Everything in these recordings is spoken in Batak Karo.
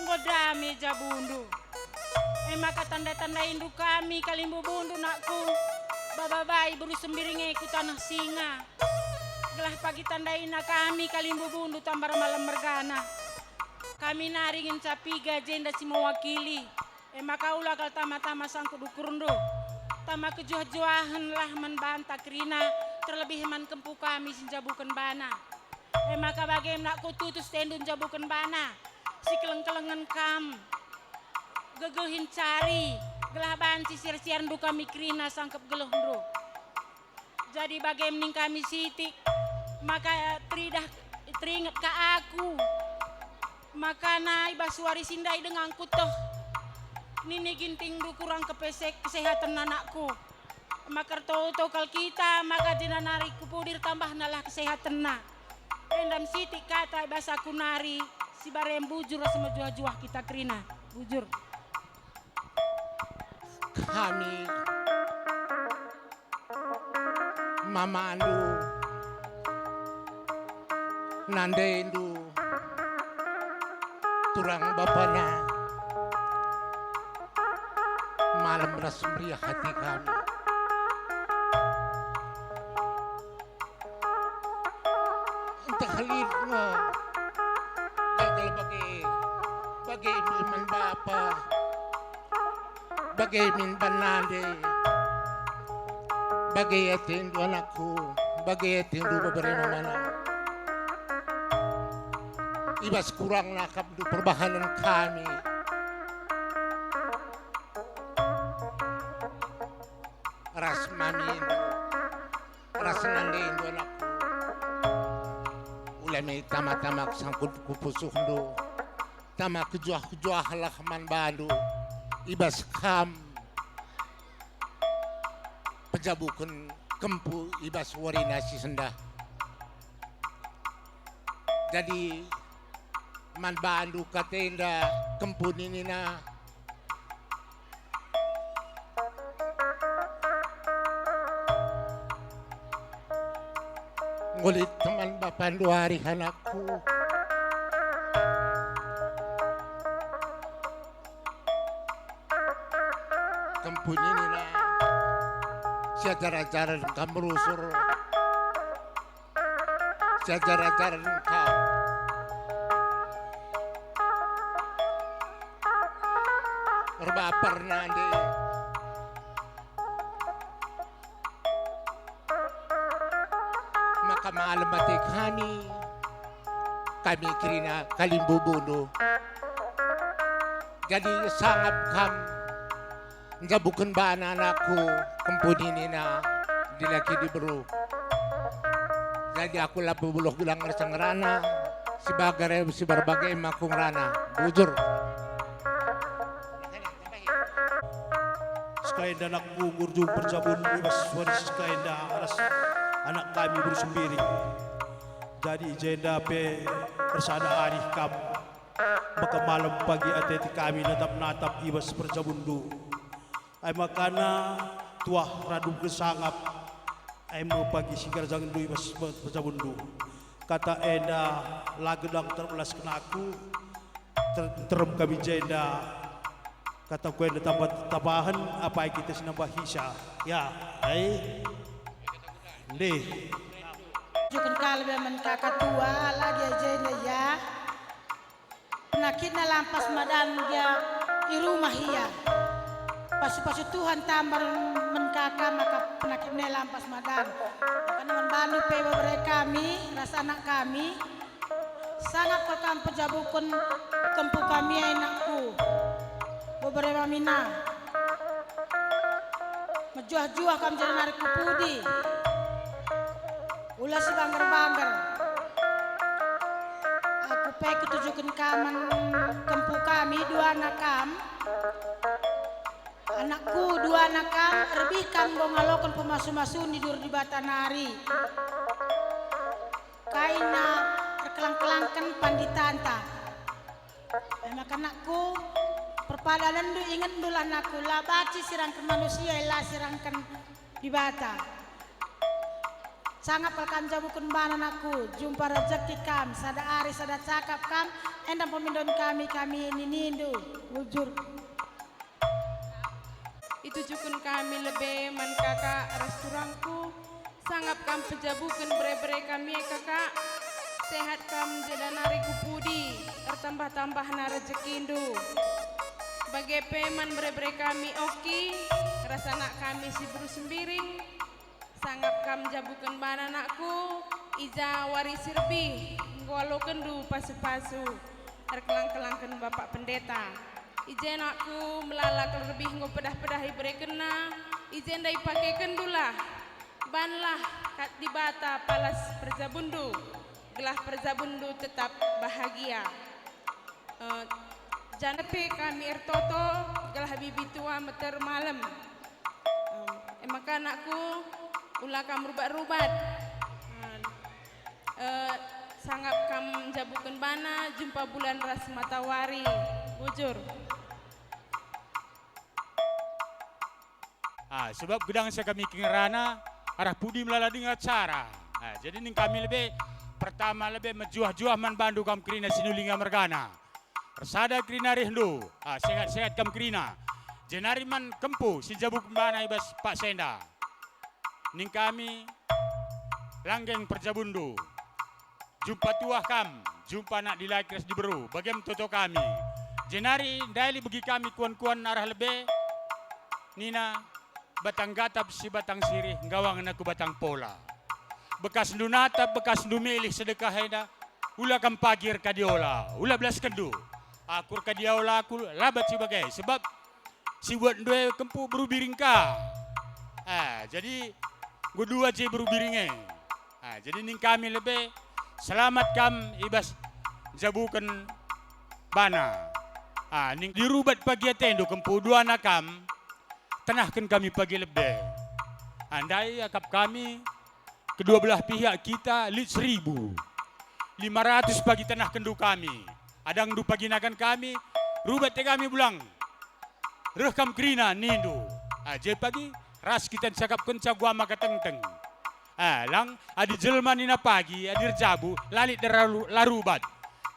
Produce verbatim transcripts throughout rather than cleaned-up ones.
Enggo dame jabundu. E maka tanda-tandaindu kami kalimbubundu, nakku, baba bai beru Sembiring e ku taneh Singa, gelah pagi tandaina kami kalimbubundu tambar malem mergana. Kami nari ngenca piga jenda si mewakili. E maka ula kal tama-tama sangkut ukurndu, tama kejuah-juahen lah man banta kerina, terlebih man kempu kami si njabuken bana. E maka bage nakku tutus tendu njabuken bana, si keleng-kelengen kam, gegehin cari, gelah banci siar-siarndu kami kerina sangkep geluhndu. Jadi bage ning kami sitik, maka teridah, teringet ka aku. Makana i bas wari si ndai dengangku teh nini gintingdu kurang kepesek kesehaten anakku. Maka ertoto kal kita, maka jenda nari ku pudi ertambahnalah kesehatenna. Endam sitik kata i bas aku nari, si barem bujur ras mejuah-juah kita kerina. Bujur. Kami mamandu, nandendu, turang bapana, malem ras meriah ati kami. Ntah lit nge gagal bage, bage min man bapa, bage min ban nande, bage atendu anakku, bage atendu bebere mamana. I bas kurangna akapndu perbahanen kami ras mamindu ras nandendu anakku. Ula me tama-tama sangkut ku pusuhndu, tama kejuah-kejuahlah man bandu i bas kam pejabuken kempu i bas warina si sendah. Jadi man bandu kata enda kempu ninina, Ngulit teman bapandu arih anakku. Kempu ninina, siajar-ajaren kam rusur, siajar-ajaren kam erbaper nande. Maka malem ate kami, kami kerina kalimbubundu. Jadi sangap kam njabuken bana anakku, kempu ninina dilaki diberu. Jadi aku labo buluh gelang ngerasa ngerana, si bagar e si barbage aku ngerana, bujur. Sekalenda anakku ngurjung perjabun i bas wari sekalenda ras anak kami beru Sembiring. Jadi i jenda pe ersada arih kam, maka malem pagi ate-ate kami natap-natap i bas perjabunndu. Ai makana tuah radu gesangap, ai me pagi si ngerajangenndu i bas pe-, perjabunndu. Kata enda la gedang terbelasken aku, ter-, nterem kami jenda. Kata ku enda tamba tabahen, apai kita si nambah hisa. Ya, ai. Ndih. Juken kalbe men kaka tua, lagi aja enda ya. Penakitna lampas madan gia i rumah ia. Pasu-pasu Tuhan tambar men kaka maka penakitna lampas madan. Maka man bandu pe bebere kami, ras anak kami, sangap kal kam pejabuken kempu kami, anakku. Bebere mamina. Mejuah-juah kam jenari ku pudi. Ula si bangger-bangger. Aku pe kutujuken kam man kempu kami, duana kam. Anakku, duana kam, erbih kam enggo ngaloken pemasu-masun i dur Dibata nari. Kaina erkelang-kelangken panditanta. E maka anakku, perpadanenndu ingetndulah anakku, la banci sirangken manusia, la sirangken Dibata. Sangap kal kam jabuken bana anakku, jumpa rejeki kam, sada ari sada cakap kam, enda pemindon kami, kami ninindu, bujur. Itujuken kami lebe man kakak ras turangku, sangap kam pejabuken bere-bere kami e kakak, sehat kam jenda nari ku pudi, ertambah-tambahna rejekindu. Bage pe man bere-bere kami Oki, ras anak kami si beru Sembiring, sangap kam jabuken bana anakku, i ja wari si rebih enggo alokenndu pasu-pasu, erkelang-kelangken Bapak Pendeta. I je anakku melala kal rebih enggo pedah-pedah iberekenna, i jenda ipakekenndulah. Banlah kat Dibata palas perjabunndu, gelah perjabunndu tetap bahagia. Eh, janah pe kami ertoto gelah bibi tua meter malem. Em, e maka anakku, ula kam rubat-rubat. Eh, sangap kam jabuken bana jumpa bulan ras matawari. Bujur. Ah, sebab gedang sa kami kingerana, arah pudi melala denga cara. Ah, jadi ning kami lebe, pertama lebe mejuah-juah man bandu kam kerina Sinulinga mergana. Ersada kerina rehndu, ah, sehat-sehat kam kerina. Jenari man kempu si jabuken bana i bas Pak Senda. Ning kami, langgeng perjabunndu. Jumpa tuah kam, jumpa anak dilaki ras diberu, bagem toto kami. Jenari ndai lit begi kami kuan-kuan arah lebe, nina, batang gatap si batang sirih, nggawangen aku batang pola. Bekasndu natap, bekasndu milih sedekah enda, ula kam pagi erkadiola, ula belaskenndu. Aku erkadiola aku labat si bage, sebab si buatndu e kempu beru biring ka. Ah, jadi enggo dua je beru biring e. Ah, jadi ning kami lebe, selamat kam i bas jabuken bana. Ah, ning dirubat pagi atendu kempu duana kam, tenahken kami pagi lebe. Ah, ndai akap kami kedua belah pihak kita lit seribu lima ratus pagi tenahkenndu kami. Adangndu pagi nakan kami, rubat te kami bulang. Reh kam kerina nindu. Ah, je pagi ras kita ncakapkenca gua maka tengteng. Ah, lang adi jelma nina pagi, adi erjabu, la lit deralu, la rubat.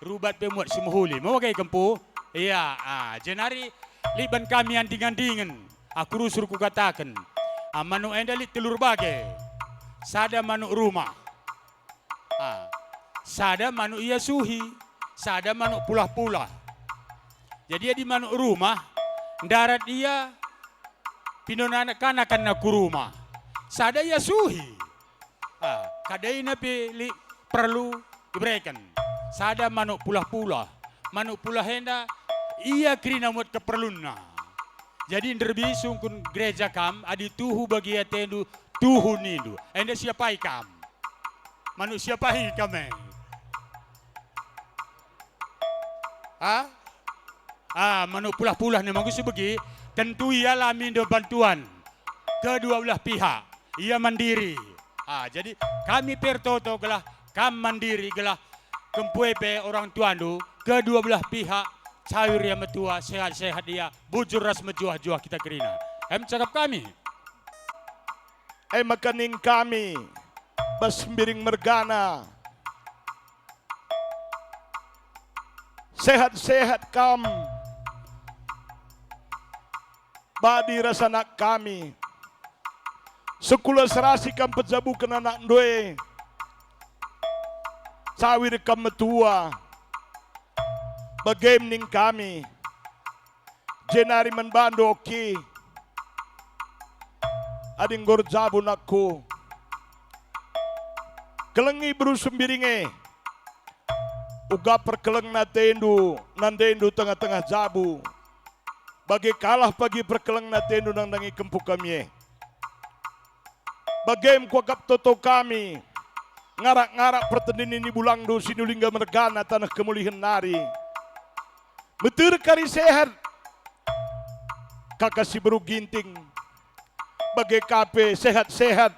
Rubat pe muat si mehuli. Mau bage kempu? Ia, ah, jenari lit ban kami anding-andingen. Aku rusur kukataken. Ah, manuk enda lit telu erbage. Sada manuk rumah. Ah, sada manuk iasuhi, sada manuk pulah-pulah. Jadi adi manuk rumah, ndarat ia, pinona kanakanna ku rumah. Sada iasuhi. Ah, kadaina pe lit perlu ibereken. Sada manuk pulah-pulah. Manuk pulah enda ia kerina muat keperlunna. Jadi nderbi sungkun gereja kam, adi tuhu bagi atendu, tuhu nindu. Enda siapai kam. Manuk siapai kam e. Ha? Ah, manuk pulah-pulah ni manggu si begi, tentu ialami ndo bantuan kedua belah pihak. Ia mandiri. Ah, jadi kami pe ertoto gelah kam mandiri, gelah kempu e pe orang tuandu kedua belah pihak cawir ia metua, sehat-sehat ia, bujur ras mejuah-juah kita kerina. Em cakap kami. E maka ning kami, bas Sembiring mergana, sehat-sehat kam, badi ras anak kami. Sekula serasi kam pejabuken anakndu e, cawir kam metua, bagem ning kami. Jenari man bandu Oki, adi enggo erjabu nakku, kelengi beru Sembiring e, uga perkelengna atendu nandendu tengah-tengah jabu, bage kalah pagi perkelengna atendu nandangi kempu kami e. Bagem kuakap toto kami, ngarak-ngarak pertendin nini bulangndu Sinulingga mergana taneh kemulihen nari. Meter kari sehat, kaka si beru Ginting. Bage ka pe sehat-sehat,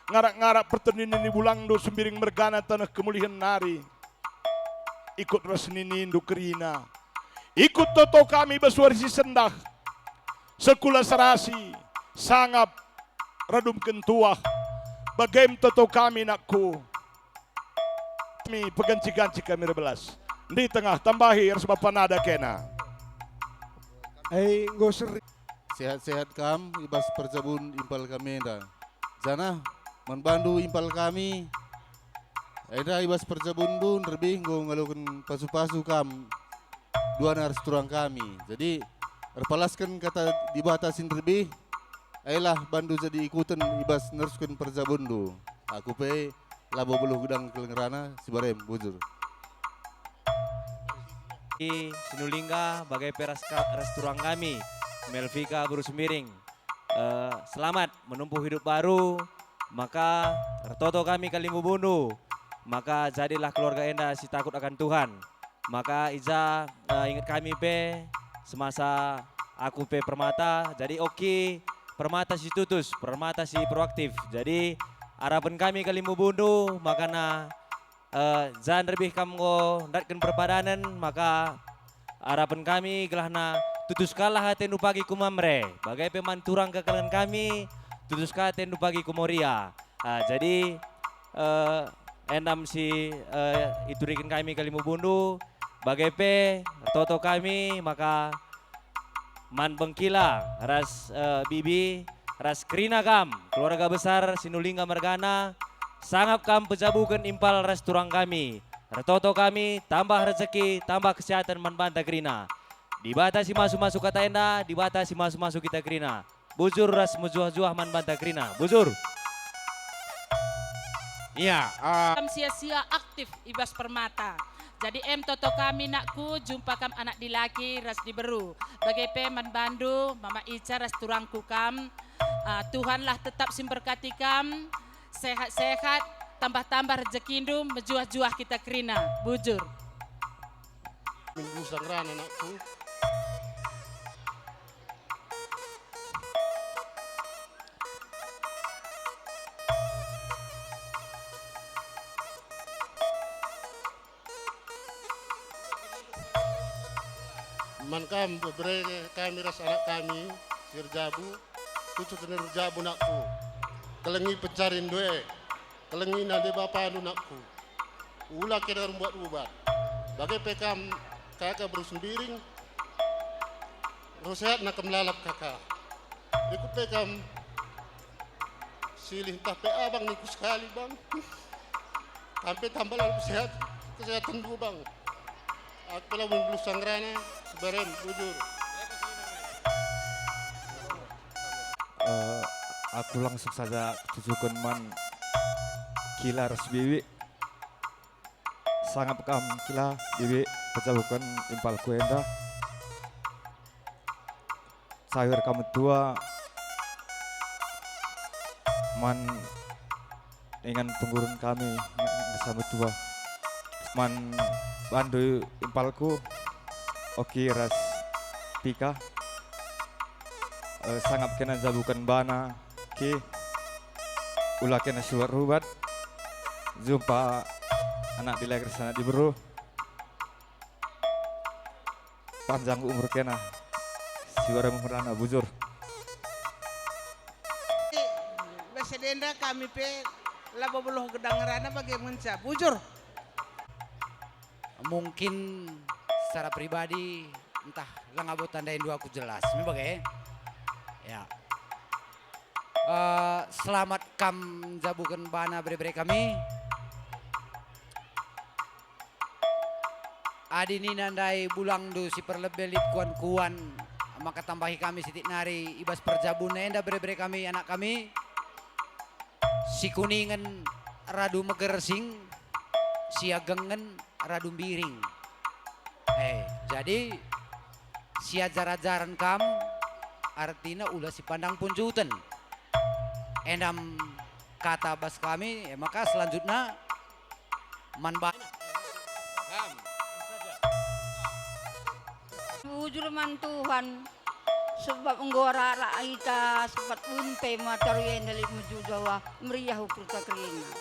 ngarak-ngarak pertendin nini bulangndu Sembiring mergana taneh kemulihen nari. Ikut ras ninindu kerina. Ikut toto kami bas wari si sendah. Sekula serasi, sangap, radumken tuah. Bagem toto kami, nakku. Kami peganci-ganci kami erbelas. Ndi tengah tambahi ras bapa nada kena. Ai, enggo seri. Sehat-sehat kam i bas perjabun impal kami enda. Janah man bandu impal kami enda i bas perjabunndu nderbih enggo ngaloken pasu-pasu kam duana ras turang kami. Jadi, erpalasken kata Dibata si nderbih, ailah bandu jadi ikuten i bas nerusken perjabunndu. Aku pe labo beluh gedang kelengerana si barem, bujur. I Sinulingga, bage pe ras ka-, ras turang kami, Melvika Beru Sembiring. Eh, selamat menempuh hidup baru, maka ertoto kami kalimbubundu, maka jadilah keluarga enda si takut akan Tuhan. Maka i ja, eh, inget kami pe, semasa aku pe permata, jadi oki permata si tutus, permata si proaktif. Jadi, arapen kami kalimbubundu, makana, eh, ja nderbih kam enggo ndatken perpadanen, maka arapen kami gelahna tutus kalah atendu pagi ku Mamre, bage pe man turang kekelengen kami, tutus ka atendu pagi ku Moria. Ah, jadi, eh, endam si, eh, ituriken kami kalimbubundu, bage pe ertoto kami maka man bengkila ras, eh, bibi ras kerina kam, keluarga besar Sinulingga mergana, sangap kam pejabuken impal ras turang kami. Ertoto kami, tambah rezeki, tambah kesehatan man banta kerina. Dibata si masu-masu kata enda, Dibata si masu-masu kita kerina. Bujur ras mejuah-juah man banta kerina. Bujur. Iya, ah. Kam sia-sia aktif i bas permata. Jadi em toto kami, nakku, jumpa kam anak dilaki ras diberu. Bage pe man bandu, Mama Ica ras turangku kam. Ah, Tuhanlah tetap si mberkati kam. Sehat-sehat, tambah-tambah rejekindu, mejuah-juah kita kerina. Bujur. Minggu sangran, anakku. Man kam bebere kami ras anak kami si erjabu, tutus kena erjabu, nakku. Kelengi pencarindu e, kelengi nande bapandu, nakku. Ula kena ermuat-ubat. Bage pe kam kaka Beru Sembiring, ersehatna kam lalap kaka. Ikut pe kam silih ntah pe abang ningku sekali, Bang. Kam pe tambah lalap sehat, kesehatenndu, Bang. Aku pe labo beluh sanggerana, si barem, bujur. Eh, aku langsung saja tujuken man Kila ras Bibi. Sangap kam Kila, Bibi, pejabuken impalku enda. Cair kam metua man ingan pengguren kami nge-, nge-, ngerasa metua. Man bandu impalku, Oki ras Pika. Eh, sangap kena jabuken bana, Ki. Ula kena si rubat-rubat. Jumpa anak dilaki ras anak diberu. Panjang umur kena. Si wari umurna bujur. Basa denda kami pe labo beluh gedang ngerana bage ngenca. Bujur. Mungkin secara pribadi, entah langa bo tandaindu aku jelas. Me bage? Ya. Eh, selamat kam jabuken bana bere-bere kami. Adi nina ndai bulangndu si perlebe lit kuan-kuan, maka tambahi kami sitik nari i bas perjabun enda bere-bere kami, anak kami. Sikuningen radu megersing, siagengen radu mbiring. Eh, jadi siajar-ajaren kam artina ula sipandang punjuten. Endam kata bas kami, e maka selanjutna man ba-, Bujur man Tuhan, sebab enggo arak-arak ita, sebab unte mataru enda lit mejuah-juah, meriah ukurta kerina.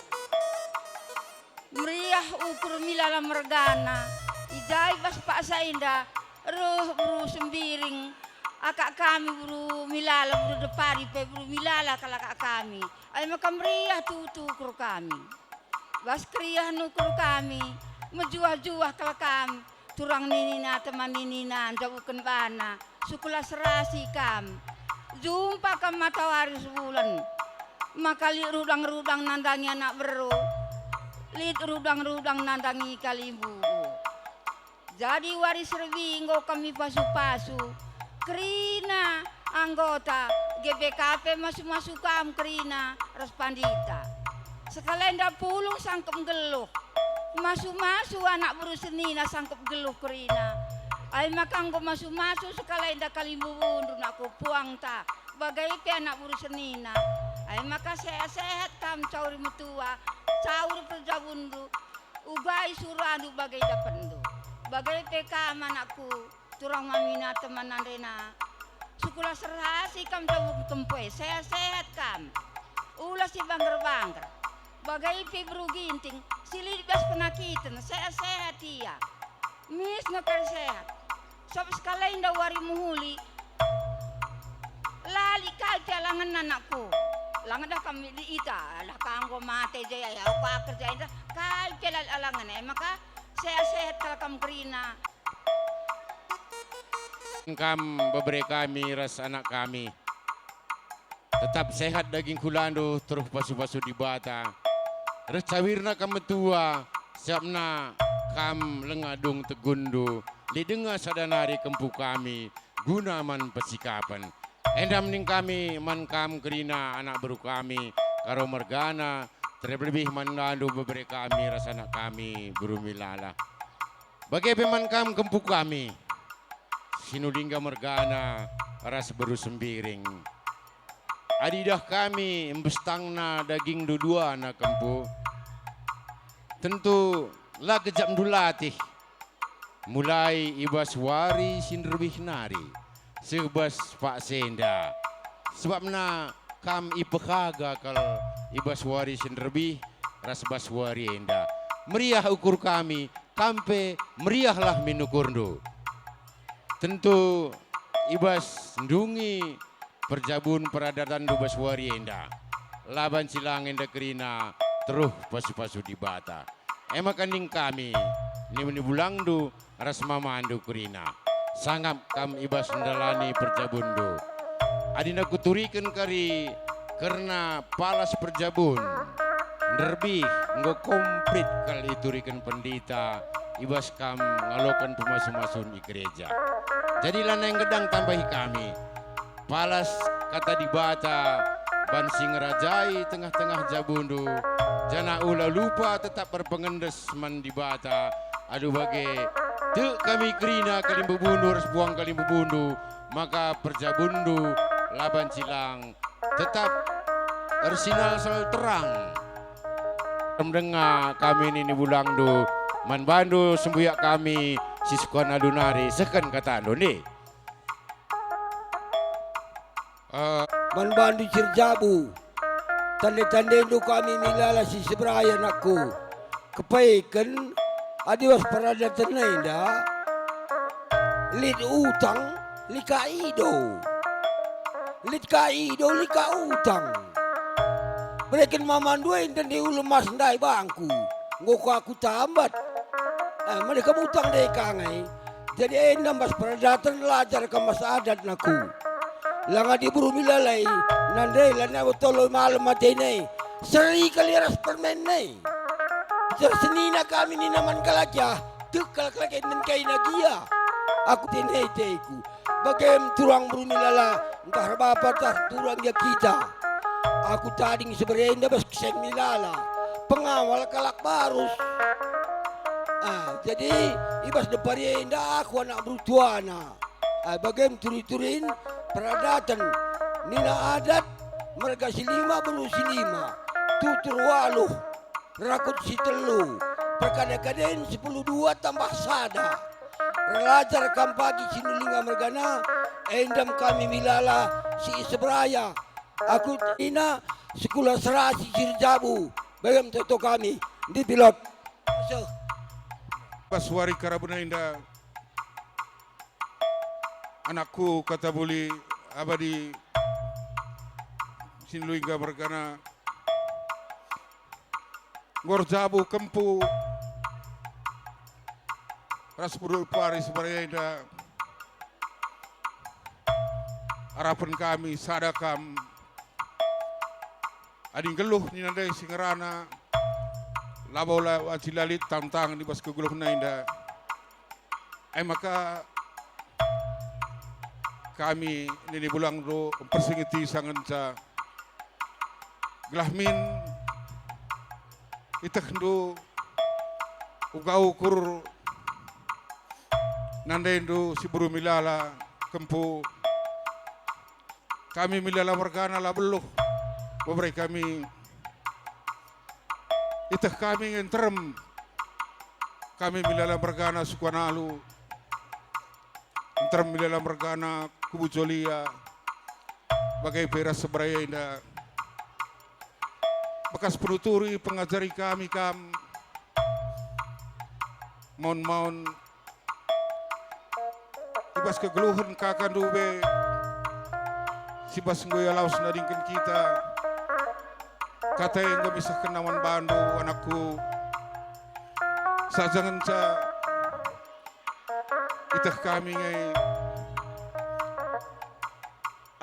Meriah ukur milala mergana, i ja i bas paksa enda, reh beru Sembiring, Akak kami beru Milala, beru Depari pe beru Milala kal akak kami. Ai maka meriah tuhu ukur kami. Bas keriahen ukur kami, mejuah-juah kal kam, turang ninina, teman ninina, njabuken bana, sikulah serasi kam. Jumpa kam matawari sebulan. Maka lit rudang-rudang nandangi anak beru, lit rudang-rudang nandangi kalimbubu. Jadi wari Serbi enggo kami pasu-pasu. Kerina anggota G B K P masu-masu kam kerina ras pandita. Sekalenda pulung sangkep nggeluh. Masu-masu anak beru senina sangkep nggeluh kerina. Ai maka enggo masu-masu sekalenda kalimbubundu nakku puangta. Bage pe anak beru senina. Ai maka sehat-sehat kam cauri metua, cauri perjabundu. Uga isurandu bage idapetndu. Bage pe kam anakku, turang mamina teman nandena. Sikulah serasi kam jabuk kempue, sehat-sehat kam. Ula si bangger-bangger. Bage pe beru Ginting, si lit bas penakiten, sehat-sehat ia. Mis nge kal sehat. Sabap sekalenda wari mehuli, la lit kal pe alangenna anakku. Langedah kam lit ita, lah ka enggo mate je ya, aku kerja enda, kal pe la lit alangenna, e maka sehat-sehat kal kam kerina. Kam bebere kami ras anak kami. Tetap sehat daging kulandu, teruh pasu-pasu Dibata. Reh cawirna kam metua, siapna kam lenga dung tegunndu, lit denga sada nari kempu kami, guna man pesikapen. Enda me ning kami man kam kerina anak beru kami, Karo mergana, terlebih-lebih man bandu bebere kami ras anak kami, beru Milala. Bage pe man kam kempu kami, Sinulingga mergana ras beru Sembiring. Adi idah kami mbestangna dagingndu duana kempu, tentu la gejapndu latih. Mulai i bas wari si nderbih nari, seh bas paksa enda. Sebabna kam ipehaga kal i bas wari si nderbih ras bas wari enda. Meriah ukur kami, kam pe meriahlah min ukurndu. Tentu i bas ndungi perjabun peradatandu bas wari enda. La banci lang enda kerina teruh pasu-pasu Dibata. E maka ning kami, nibu-nibulangndu ras mamandu kerina. Sangap kam i bas ndalani perjabunndu. Adina kuturiken kari kerna palas perjabun, nderbih enggo komplit kal ituriken pendita i bas kam ngaloken pemasu-masun i gereja. Jadi lanai nggedang tambahi kami. Palas kata Dibata banci ngerajai tengah-tengah jabundu, janah ula lupa tetap erpengendes man Dibata, alu bage tek kami kerina kalimbubundu ras puang kalimbubundu, maka perjabunndu la banci lang, tetap ersinalsal terang. Erdenga kami nini bulangndu, man bandu sembuyak kami si sukana alu nari, sehken katandu, ndai. Ah. Man bandu Sirjabu, tande-tandendu kami Milala si Seberaya nakku. Kepeken, adi bas peradaten enda, lit utang, lit ka ido. Lit ka ido, lit ka utang. Bereken mamandu enda ndai ulu emas ndai bangku. Enggo ka aku tambat. Eh, mane kam utang ndai ka nge. Jadi enda bas peradaten lajar kam bas adat nakku. Langa diberu Milala i, nande lanai tolo malem atena i. Seri kal ia ras permenna i. Bicara senina kami nina man kalak ah, tek kalak-kalak enda kaina gia. Aku tene teku. Bage me turang beru Milala, ntah erbapa ntah turang gia kita. Aku tading seberenda bas keseng Milala, pengawal kalak barus. Ah, jadi i bas Depari enda aku anak beru tuana. Ah, bage me turi-turin peradaten, nina adat, merga si lima beru si lima, tutur waluh, rakut si telu, perkade-kaden sepuluh dua tambah sada. Erlajar kam pagi Sinulinga mergana, enda me kami Milala si Seberaya. Aku nina, sekula serasi Sirjabu, bage me toto kami, ndi pilot. Seh. Pas wari karabunan enda. Anakku Katabuli Abadi Sinlingga mergana, Ngor Jabu Kempu, ras Buru Pari Sebarenda, arapen kami sada kam. Adi nggeluh nina ndai si ngerana, labo la banci la lit tang-tang i bas kegeluhna enda. E maka kami nini bulangndu mpersingeti sangenca, gelah min itehndu uga ukur nandendu si Buru Milala Kempu. Kami Milala mergana la beluh bebere kami. Iteh kami nge nterem. Kami Milala mergana Sukuanalu, nterem Milala mergana Kubu Jolia, bage pe ras Sebarenda. Bekas penuturi pengajari kami kam. Maun-maun i bas kegeluhen kakandu be, si bas enggo ia lawes nadingken kita. Kata e enggo misehken man bandu, anakku. Saja ngenca iteh kami nge.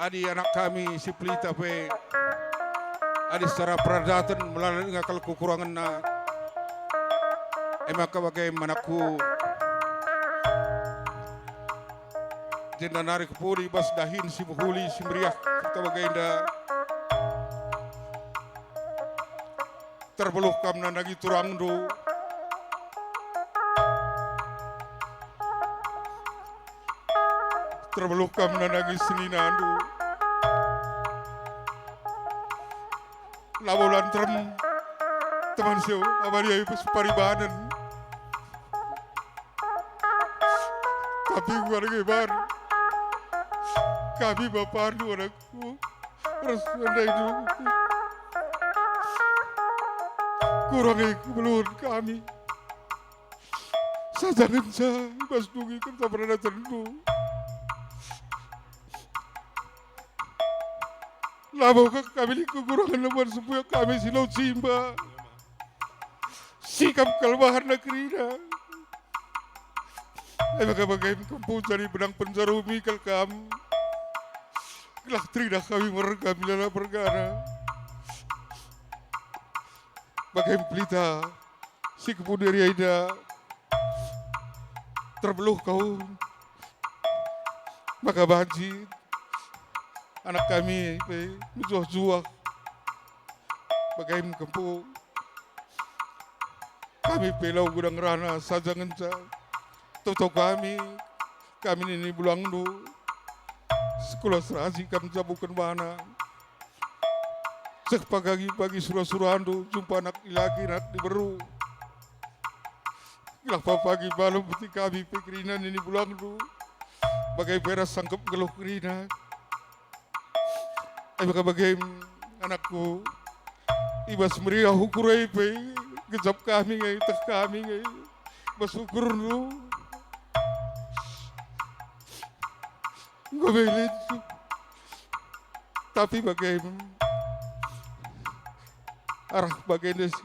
Adi anak kami si Pelita pe, adi secara peradaten melala denga kal kekurangenna, e maka bage anakku, jenda nari kepudi bas dahin si mehuli si meriah kerta bagenda. Terbeluh kam nandangi turangndu. Terbeluh kam nandangi seninandu. Labo la nterem, teman si Abadi, ayo paribanen. Tapi kuga lagi ban kami bapandu, anakku, ras nandandu. Kurangi kebeluhen kami. Saja ngenca i bas nungi kerta peradatenndu. Labo ka kami lit kekurangen lebuhan sempuyak kami si lau cimba. Sikap kelebahen kerina. E maka bage me kempu jadi benang penjarumi kal kam. Gelah teridah kami merga Milala mergana. Bage me Pelita si kepudi enda. Terbeluh kau maka banci anak kami pe mejuah-juah. Bage me kempu kami pe lau guna ngerana saja ngenca. Toto kami, kami nini bulangndu, sekolah serasi kam jabuken bana. Seh pagi-pagi sura-surandu jumpa anak dilaki, anak diberu. Gelah pagi malem peti kami pe kerina nini bulangndu, bage pe ras sangkep nggeluh kerina. E maka bage me, anakku, i bas meriah ukur e pe gejap kami nge, teh kami nge, i bas ukurndu. Enggo bage. Tapi bage me, arah bagenda si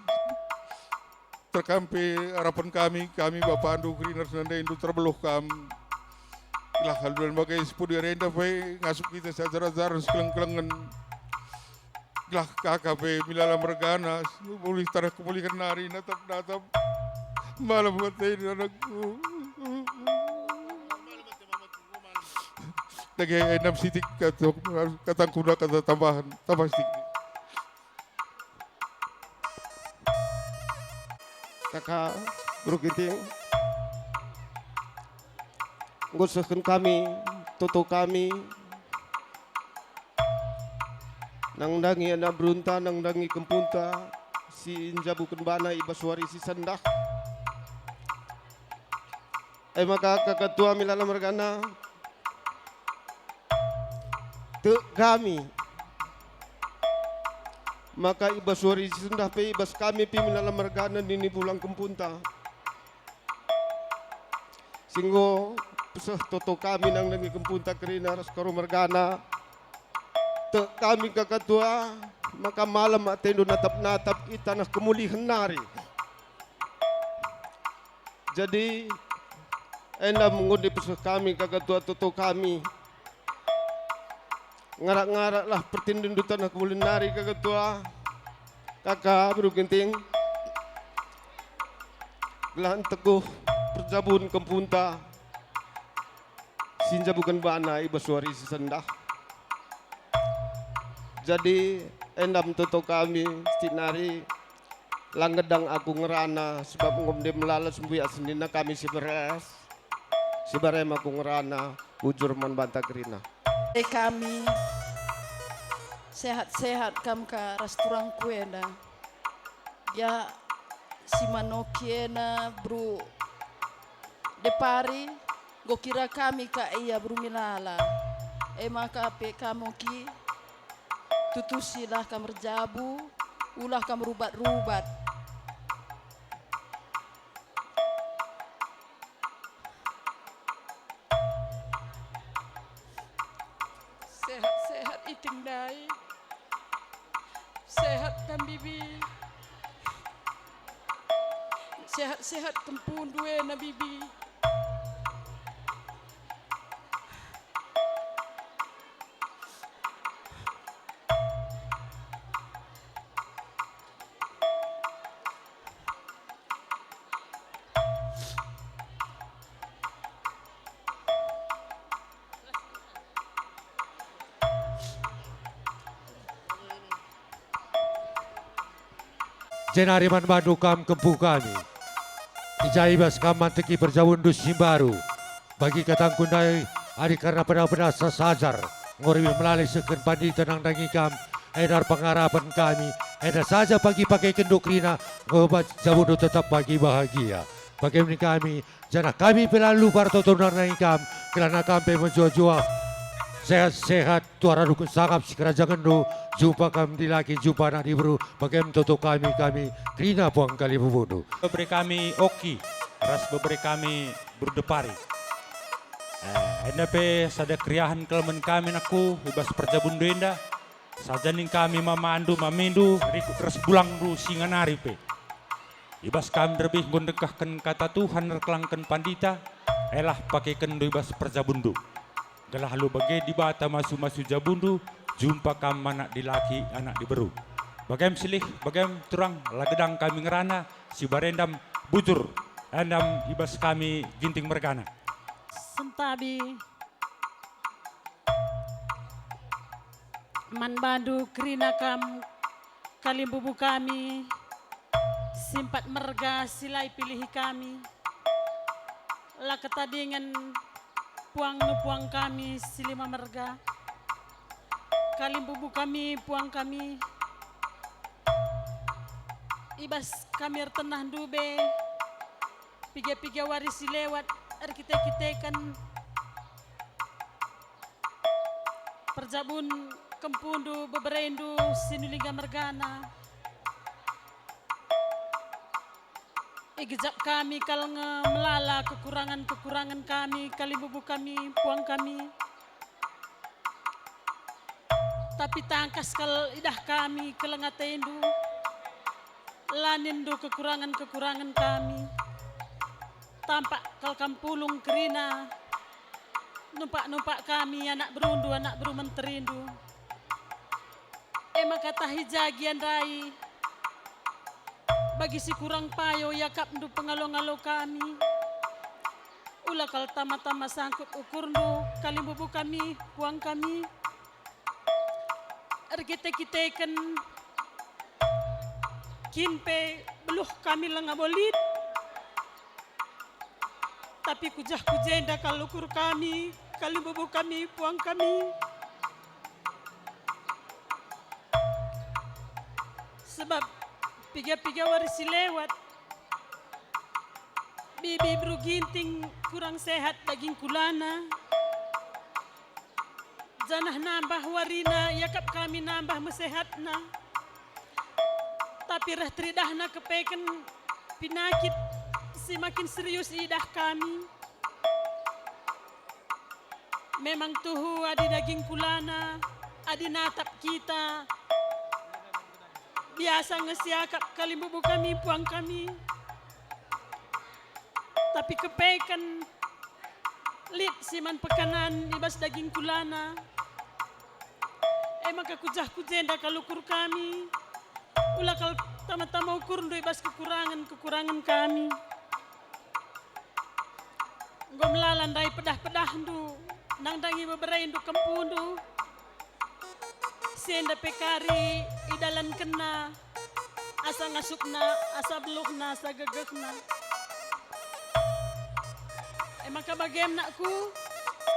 terkampe arapen kami, kami bapandu kerina ras nandendu terbeluh kam. Gelah alunan bage si pudi enda pe ngasup kita si ajar-ajaren si keleng-kelengen. Gelah kaka pe Milala mergana, mulih taneh kemulihen nari natap-natap. Malem ate anakku. Dage enam sitik kata, katangku na kata tambahan, tambah sitik. Kaka, Bro Ginting, enggo sehken kami, toto kami, nandangi anak berunta, nandangi kempunta, si njabuken bana i bas wari si sendah. E maka kaka tua Milala mergana, tek kami maka i bas wari si sendah pe i bas kami pe Milala mergana nini bulang kempunta. Si enggo Seh toto kami nandangi kempunta kerina ras Karo mergana. Tek kami ka ketua, maka malem atendu natap-natap i taneh kemulihen nari. Jadi, enda me enggo ipeseh kami ka ketua toto kami. Ngarak-ngaraklah pertindenndu taneh kemulihen nari ka ketua. Kaka, Beru Ginting, gelah nteguh perjabun kempunta si njabuken bana i bas wari si sendah. Jadi, enda me toto kami, sitik nari, la ngedang aku ngerana, sebab enggo ndai melala sembuyak senina kami si beres, si barem aku ngerana, bujur man banta kerina. E kami, sehat-sehat kam ka ras turangku enda. Ya, si manoki ena Beru Depari, enggo kira kami ka ia Beru Milala. E maka pe kam oki, tutusilah kam erjabu, ulah kam rubat-rubat. Sehat-sehat iting ndai. Sehat kam, Bibi. Sehat-sehat kempundu ena, Bibi. Jenari man bandu kam kempu kami. I ja i bas kam manteki perjabundu si mbaru. Bagi katangku ndai, adi kerna peda-peda sasajar, enggo rebih melala isehken pandita nandangi kam, enda erpengarapen kami, enda saja pagi pakekenndu kerina, enggo bas jabundu tetap pagi bahagia. Bage min kami, janah kami pe la lupa ertoto nandangi kam, gelah kam pe mejuah-juah sehat-sehat, tuah radu kin sangap sikerajangenndu, jumpa kam dilaki, jumpa anak diberu, bage min toto kami, kami kerina puang kalimbubu. Bebere kami Oki, ras bebere kami Beru Depari. Eh, enda pe sada keriahen kal man kami nakku i bas perjabundu enda. Saja ning kami mamandu, mamindu, rikut ras bulangndu singa nari pe. I bas kami rebih enggo ndekahken kata Tuhan erkelangken pandita, elah pakekenndu i bas perjabundu. Gelah alu bage Dibata masu-masu jabundu, jumpa kam anak dilaki, anak diberu. Bagem silih, bagem turang, la gedang kami ngerana, si barendam bujur, endam i bas kami Ginting mergana. Sentabi man bandu kerina kam kalimbubu kami, simpat merga si la ipilihi kami. La ketadingen puangnu puang kami si lima merga. Kalimbubu kami, puang kami, i bas kami ertenah ndube, piga-piga wari si lewat erkite-kiteken perjabun kempundu, beberendu, Sinulingga mergana. Igejap kami kal nge melala kekurangen-kekurangen kami, kalimbubu kami, puang kami. Tapi tangkas kal idah kami keleng atendu, la ninndu kekurangen-kekurangen kami. Tampak kal kam pulung kerina, numpak-numpak kami anak berundu, anak beru menterindu. E maka tahi ja gia ndai, bagi si kurang payo iakapndu pengalo-ngalo kami. Ula kal tama-tama sangkut ukurndu, kalimbubu kami, puang kami. Erkite-kiteken kin pe beluh kami langa bo lit. Tapi kujah ku jenda kal ukur kami, kalimbubu kami, puang kami. Sebab piga-piga wari si lewat, bibi beru Ginting kurang sehat daging kulana. Janah nambah warina iakap kami nambah mesehatna. Tapi reh teridahna kepeken pinakit si makin serius idah kami. Memang tuhu adi daging kulana, adi natap kita, biasa nge siakap kalimbubu kami, puang kami. Tapi kepeken lit si man pekanan i bas daging kulana. E maka kujah ku jenda kal ukur kami, ula kal tama-tama ukurndu i bas kekurangen-kekurangen kami. Enggo melala ndai pedah-pedahndu, nandangi beberendu kempundu. Si enda pe kari idalankenna, asa ngasupna, asa beluhna, asa gegehna. E maka bagem, nakku,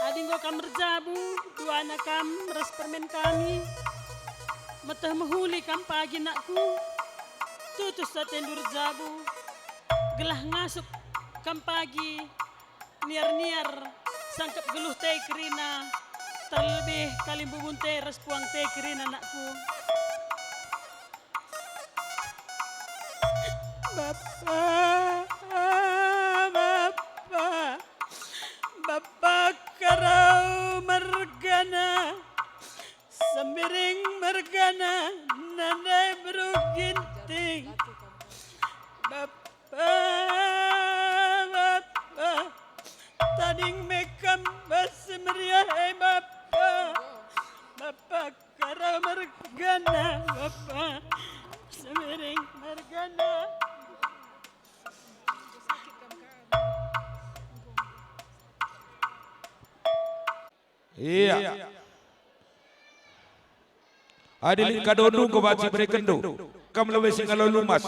adi enggo kam erjabu, duana kam ras permen kami, meteh mehuli kam pagi, nakku, tutus atendu erjabu, gelah ngasup kam pagi, niar-niar sangkep geluh te kerina, terlebih kalimbubun te ras puang te kerina, nakku. Bapa, bapa, bapa Karau mergana, Sembiring mergana, nandai beru Ginting. Bapa, bapa, tading me kam bas meriah, e bapa. Bapa Karau mergana, bapa Sembiring mergana. Ia. Adi lit kadondu enggo banci berekenndu, kam lebe si ngalo lumas.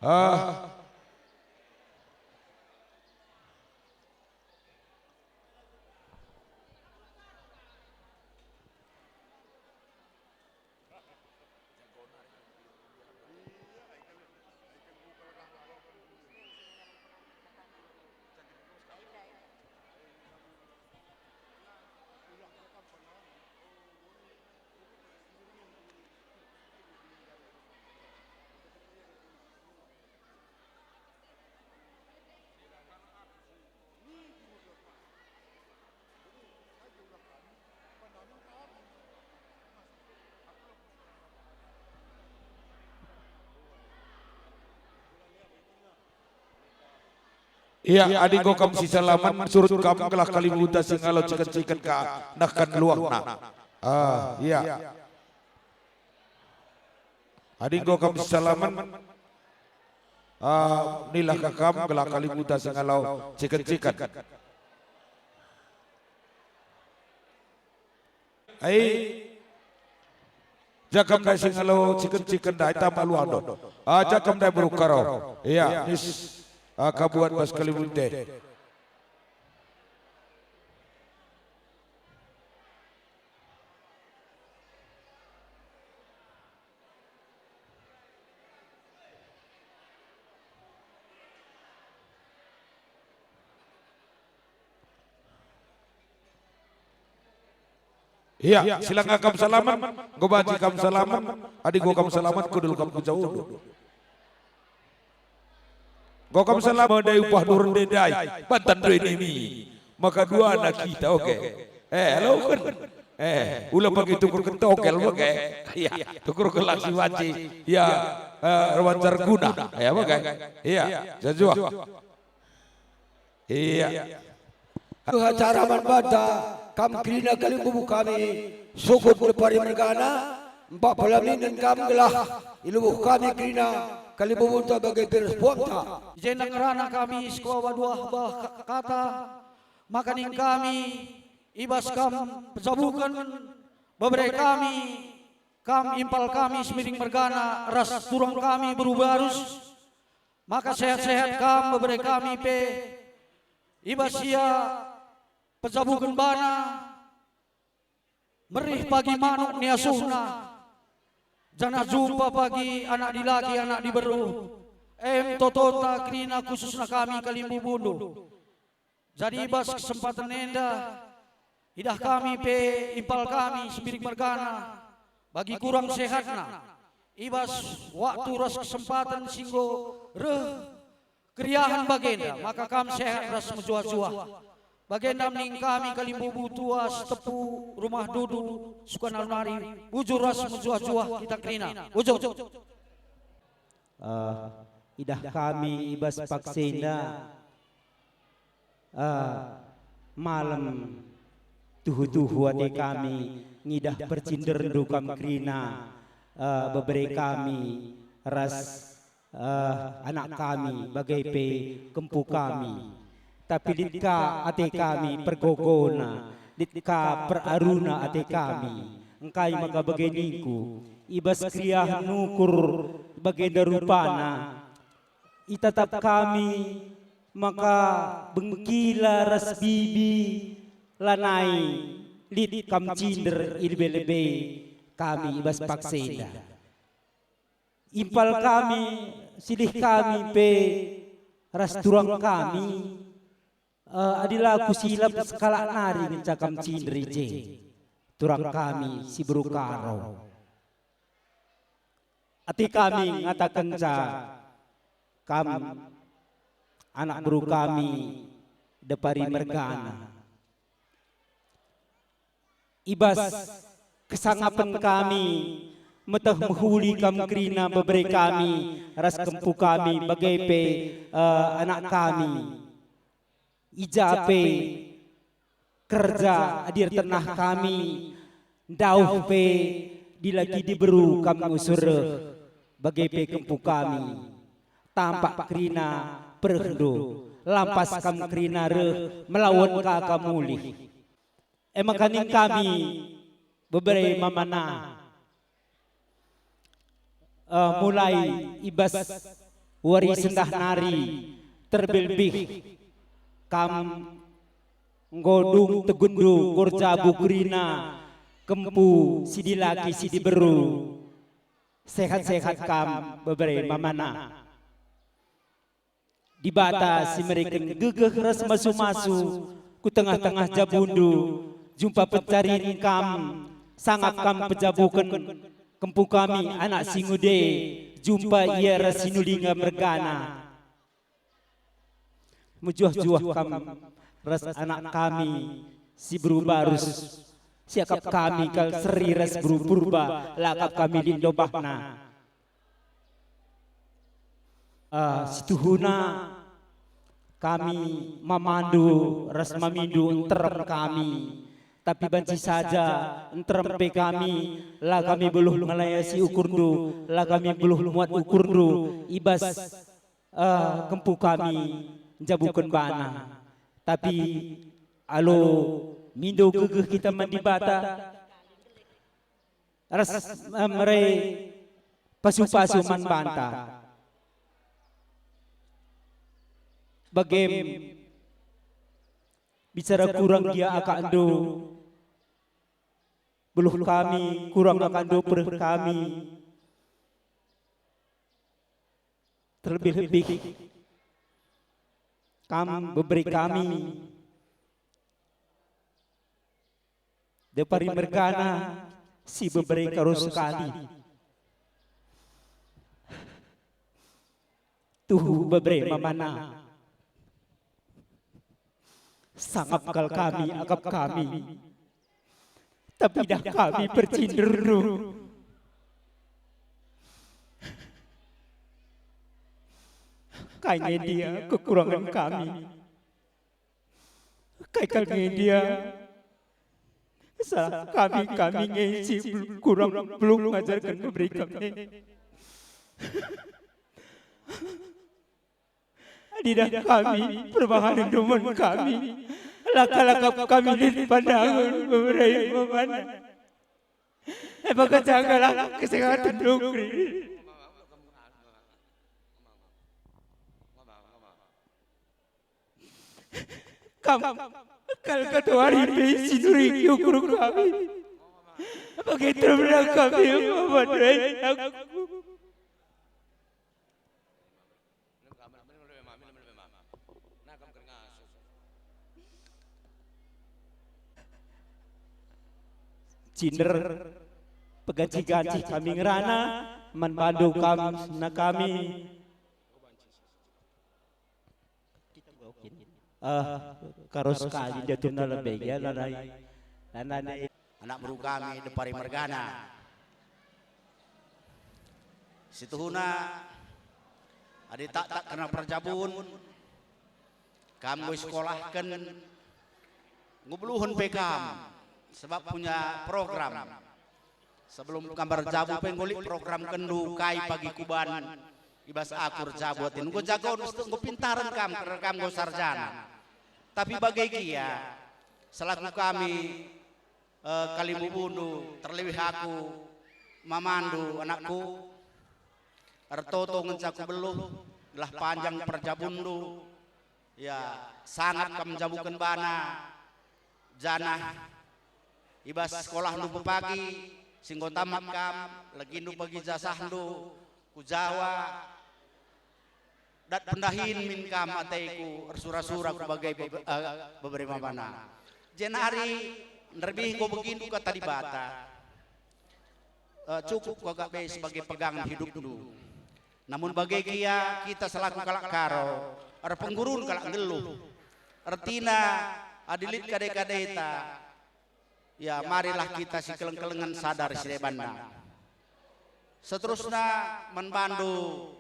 Ah. Ia, adi enggo kam sisalamen, surut kam gelah kalimbubunta si ngalo ciken-ciken ka nehken luahna. Ah, ia. Adi enggo kam sisalamen, ah, nilah ka kam gelah kalimbubunta si ngalo ciken-ciken. Ai, ja kam ndai si ngalo ciken-ciken ndai tama luahndu. Ah, ja kam ndai beru Karau. Ia, nis, ah, kabuat bas kalimbubun te. Ia, sila nga kam salamen, enggo banci kam salamen, adi enggo kam salamen, kundul kam ku jaundu. Enggo kam salamen ndai upah duren ndai, bantan duren nemi. Maka duana kita, oke. Eh, aloken. Eh, ula pagi tukurken tokel, oke. Ia, tukur gelang si banci. Ia, eh, erwancar guna. Ia, oke. Ia, jajuah. Ia. Acara man banta, kam kerina kalimbubu kami, sukut lepari mergana, empat pelaminen kam gelah ilubuh kami kerina kalimbubunta bage piras puangta. I jenda ngerana kami sekuaba dua bah ka-, kata, maka ning kami i bas kam pejabuken bebere kami, kam impal kami Sembiring mergana ras turang kami beru Barus. Maka sehat-sehat kam bebere kami pe, i bas ia pejabuken bana, merih pagi manuk ni asuhna, janah jumpa pagi anak dilaki anak diberu, em totonta kerina khususna kami kalimbubundu. Jadi i bas kesempaten enda, idah kami pe impal kami Sembiring mergana bagi kurang sehatna. I bas waktu ras kesempaten si enggo reh keriahen bagenda, maka kam sehat ras mejuah-juah. Bagenda ning kami kalimbubu tua Sitepu Rumah Dudu Sukanarunari, bujur ras mejuah-juah kita kerina. Bujur. Eh, idah kami i bas paksa enda, eh, malem tuhu-tuhu ate kami ngidah percinderndu kam kerina, eh, bebere kami ras, eh, anak kami bage pe kempu kami. Tapi lit ka ate kami pergogona, lit ka peraruna ate kami. Engkai maka bage ningku, i bas keriahen ukur bagenda rupana, itatap kami maka bengkila ras bibi lanai lit kam cinder i lebe-lebe kami i bas paksa enda. Impal kami, silih kami pe ras turang kami, eh, adi la kusilap sekalak nari ngenca kam cinder i je, turang kami si beru Karo. Ate kami ngatakenca kam anak beru kami Depari mergana. I bas kesangapen kami meteh mehuli kam kerina bebere kami ras kempu kami bage pe, eh, anak kami. I ja pe kerja adi ertenah kami, ndauh pe dilaki diberu kam usur reh, bage pe kempu kami. Tampak kerina perehndu, lampas kam kerina reh, melawen ka kam mulih. E maka ning kami bebere mamana, eh, mulai i bas wari sendah nari, terlebih kam enggo dung tegunndu, enggo erjabu kerina kempu si dilaki si diberu. Sehat-sehat kam bebere mamana. Dibata si mereken gegeh ras masu-masu ku tengah-tengah jabundu, jumpa pencarin kam, sangap kam pejabuken kempu kami anak si ngude, jumpa ia ras si nulinga mergana. Mejuah-juah kam ras anak kami si beru Barus, siakap kami kal seri ras beru Purba, lakap kami lit ndobahna. Ah, situhuna kami mamandu ras mamindu nterem kami, tapi banci saja nterem pe kami, la kami beluh ngelayasi ukurndu, la kami beluh muat ukurndu i bas, eh, kempu kami njabuken bana. Tapi alu mindo gegeh kita man Dibata, ras, eh, mere pasu-pasu man banta. Bagem bicara kurang gia akapndu, beluh kami, kurang akapndu pereh kami. Terlebih-lebih kam bebere kami Depari mergana si bebere Karo sekali. Tuhu bebere mamana. Sangap kal kami akap kami. Tapi idah kami percinderndu. Kai nge ndia kekurangen kami? Kai kal nge ndia salah kami, kami nge si kurang belum ngajarken bebere kami? Adi idah kami perbahanenndu man kami, la kal akap kami lit pandangen bebere mamana. E maka jagalah kesehaten nukri. Kam kal ketuari pe si nuri ukur kami. Bagi terbelah kami, Bapak Tuhan. cinder, peganci-ganci kami ngerana, man bandu kam na kami. Eh, karo sekali dia tuna lebih ya, lanai, lanai. Anak beru kami Depari mergana. Situhuna, adi tak tak kena perjabun, kam enggo isekolahken, ngubluhen pe kam, sebab punya program. Sebelum kam erjabu pe enggo lit programkenndu kai pagi kuban i bas aku erjabu atin. Enggo jagon, enggo pintaren kam, kerna kam enggo sarjana. Tapi bage gia, selaku kami, eh, kalimbubundu, terlebih aku, mamandu, anakku, ertoto ngenca kubeluh, gelah panjang perjabunndu, ya, sangat kam njabuken bana, janah i bas sekolahndu pepagi, si enggo tamat kam, legindu pagi jasahndu ku Jawa, dat pendahin min kam ateku, ersura-sura ku bage bebe-, eh, bebere mamana. Jenari nderbih enggo begindu kata Dibata, eh, cukup kagak be sebagai pegangen hidupndu. Namun bage gia kita selaku kalak Karo, erpenggurun kalak nggeluh. Ertina, adi lit kade-kadeta, ya, marilah kita sikeleng-kelengen sadar si debanna. Seterusna man bandu,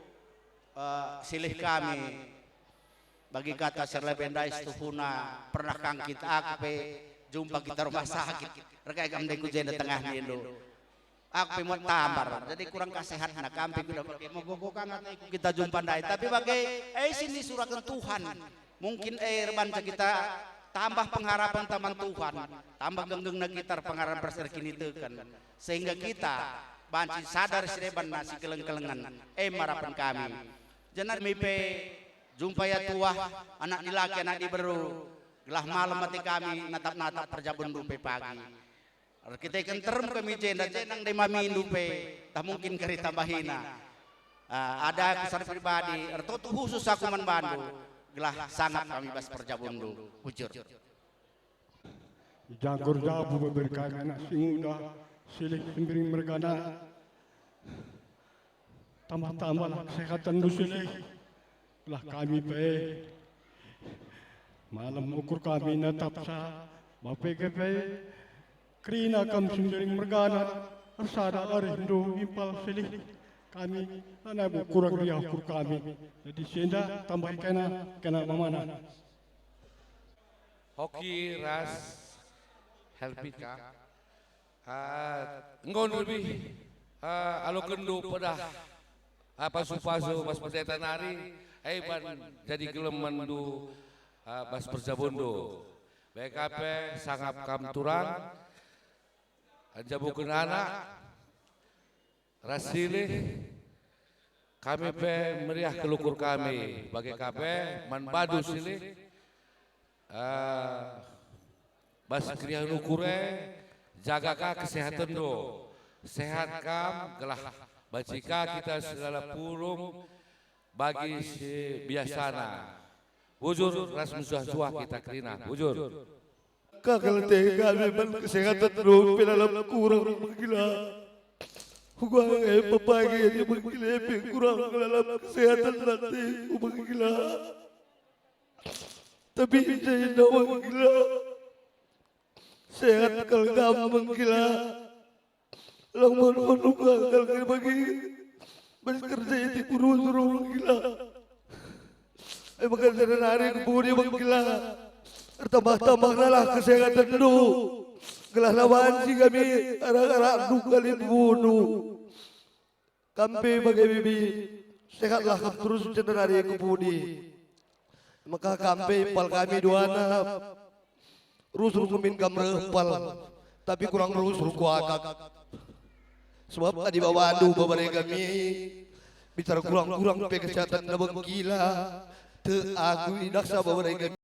eh, silih kami, bagi kata si erlebe ndai situhuna pernah kangkit aku pe jumpa kita rumah sakit. Erkai kam ndai ku jenda tengah nindu. Aku pe muat tambar, jadi kurang kasehatna kam pe kuda bage megogo kam ateku kita jumpa ndai. Tapi bage, eh, si nisuraken Tuhan. Mungkin, eh, erbanca kita tambah pengharapen taman Tuhan, tambah genggengna kita erpengharapen ras erkiniteken, sehingga kita banci sadar si debanna sikeleng-kelengen, e marapen kami. Jenari mi pe jumpa ia tuah, anak dilaki, anak diberu, gelah malem ate kami natap-natap perjabundu pe pagi. Erkiteken terem kami jenda, jenang ndai mamindu pe, tah mungkin kari tambahina. Ah, ada aku secara pribadi, ertoto khusus aku man bandu, gelah sangap kami bas perjabundu. Bujur. Jagur jabu beberi kami anak si nguda, silih Sembiring mergana. Tambah-tambahlah kesehatanndu silih. Lah kami pe malem ukur kami natapsa, bage pe kerina kam Sembiring mergana, ersada arihndu impal silih. Kami lanai bo kurang riah ukur kami. Jadi si enda tambahi kena, kena mamana. Hoki ras Helpika. Ah, enggo lebih, ah, alokenndu pedah, ah, pasu-pasu bas pendeta nari, ai ban jadi gelemenndu, ah, bas perjabundu. Bage pe sangap kam turang, njabuken anak, ras silih, kami pe meriah kelukur kami, bage ka pe man bandu silih, eh, bas keriahen ukur e, jaga ka kesehatenndu. Sehat kam, gelah banci ka kita si lalap kurung bagi si biasana. Bujur ras mesuah-suah kita kerina. Bujur. Kakal ate kami man kesehatanndu pe lalap kurang menggila. Uga e pepagi adi menggila pe kurang lalap kesehatan ateku menggila. Tapi jenda menggila. Sehat kal kam menggila. Lang manu-manu gagal kari bagi. Bas kerja iti kurus-kurus menggila. Eh, maka sada nari ku pudi menggila. Ertambah-tambahlah kesehatanndu. Gelah la banci kami arak-arakndu kalimbubundu. Kam pe bage bibi, sehatlah kam terus sada nari ku pudi. Maka kam pe impal kami duana. Rusur min kam reh pal, tapi kurang rusur kuakap. Sebab adi babandu babare kami, bicara kurang-kurang pe kesehatan na bengkila, tek aku idahsa babare kami.